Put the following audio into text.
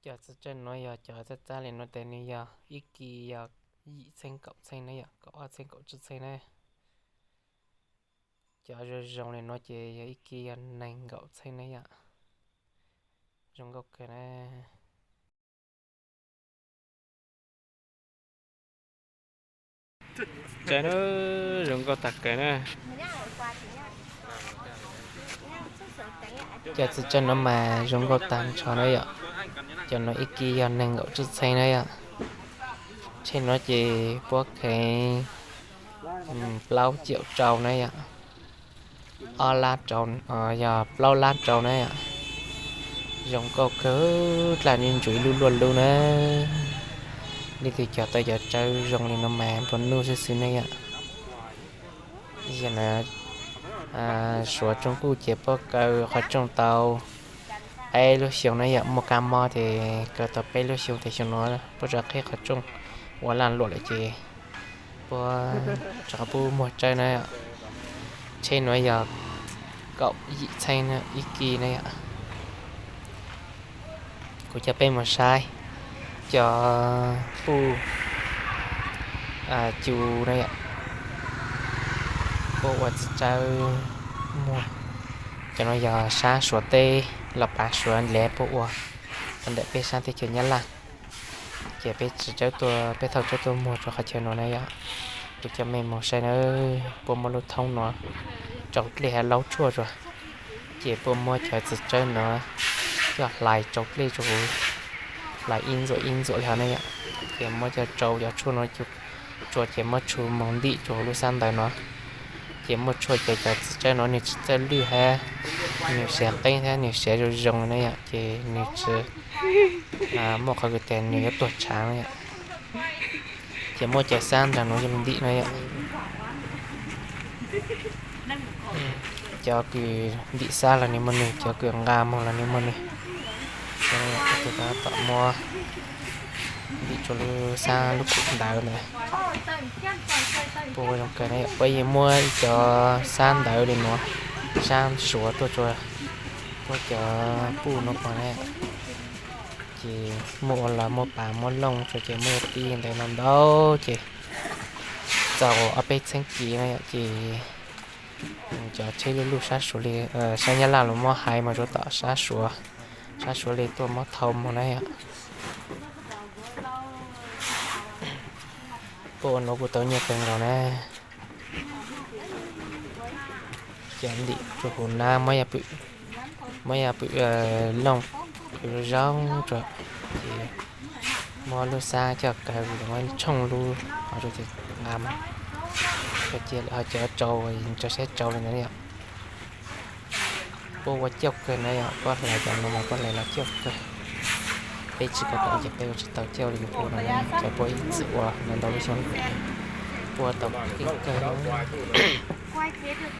Cov txiv tsawb nuav yog cov txaj txaj li nuav tes nws yog ib kis yog yim txheeb kaum txheeb na yom, kaum ob txheeb kaum tsib txheeb na. Cov zoo zoo li nuav ces yog ib kis yog nees nkaum txheeb na yom. Zoo nkauj kawg na. Txawb na, zoo nkauj tag kawg na. Cov txiv tsawb nuav mas zoo nkauj tag nrho na yom. Cov nuav ib kis yog nees nkaum tsib txheeb na yom. Tsheb nuav ces puab kheev plaub caum rau na yom. Ob lab rau, yog plaub lab rau na yom. Zoo nkauj kawg, dlaj ntsuav ib lub luaj lub na. Leej twg cog tau cov tsawb zoo li no mas nplua nuj xwb xwb na yom. Yog na, Suav Tsoob Kuj ces puab kaw qhov rooj tau peb lub xyoo na yom, muaj kab mob ces kaw tau peb lub xyoo tes xyoo nuav puab rov qhib qhov rooj ua laj luam lawm ces puab rov qab pub muag tsawb na. Tsheb nuav yog kaum yim txheeb ib kis na yom. Kuv coj peb mus saib cov puj cu na yom, puab ua txiv tsawb muag. Cov no yog sab Suav teb los pav Suav le puab ua, ntawm peb sab teb chaws Nyab Laj. Ces peb txiv tsawb tuaj, peb thauj tsawb tuaj muag rau qhov chaw no na yom. Kuv coj mej mus saib na, puab muab lub thoob no tsau dlej hab laub tshuaj rua, ces puab muab cov txiv tsawb no coj hlais tsau dlej rua huv, hlais ib ntxuam ib ntxuam li hov na yom. Ces muab cov tsau cov tshuaj no tsua ces muab tshu moog ntim rua huv lub xab ntawv no. Ces muaj tshuaj ces cov txiv tsawb no nwg tsis txawj lwj hab, nwg siav qeeb hab nwg siav zoo zoo na yom, ces nwg tsis muaj qhov kws tias nwg yuav tuag tshaav na yom. Ces muab cov xab nraag no coj moog ntim na yom. Cov kws ntim xab los nwg muaj nwg, cov kws nqa moog los nwg muaj nwg. Tom muab ntim rua lub xab lub khuv ntawv ntawd. Puab zoo kawg na, puab yeej muab ib cov xab ntawv li nuav, sab Suav tuaj rua puab cov puj nuav pov na. Ces muaj ua los muaj pas muab looj rua ces muaj ua tij ntawd no ntau ces txaus ob peb txheeb kis na yom. Ces cov tsheb luj luj sab Suav li, sab Nyab Laj los muab hais moog rua tom sab Suav, sab Suav li tuaj muab thau moog na yom. Puab ua nuav kuj tau nyiaj kawg nkaus na. Ces ntim rua huv nab muab, muab yog pwm looj, pwm zoo zoo rua, ces muab lub xab coj kawg, muab tshooj lub hov rua ces nqa moog. Ces lawv ho cov tsau, rau sab tsau li ntawd yom. Puab ua cauj kawg na yom, puab hlais cov no mas puab hlais los cauj kawg. Peb tsis kawm ntawv ces peb ua tsis tau cauj li puab no, cov puab ib txwm ua ntau ntau lub xyoo, puab tau keej kawg.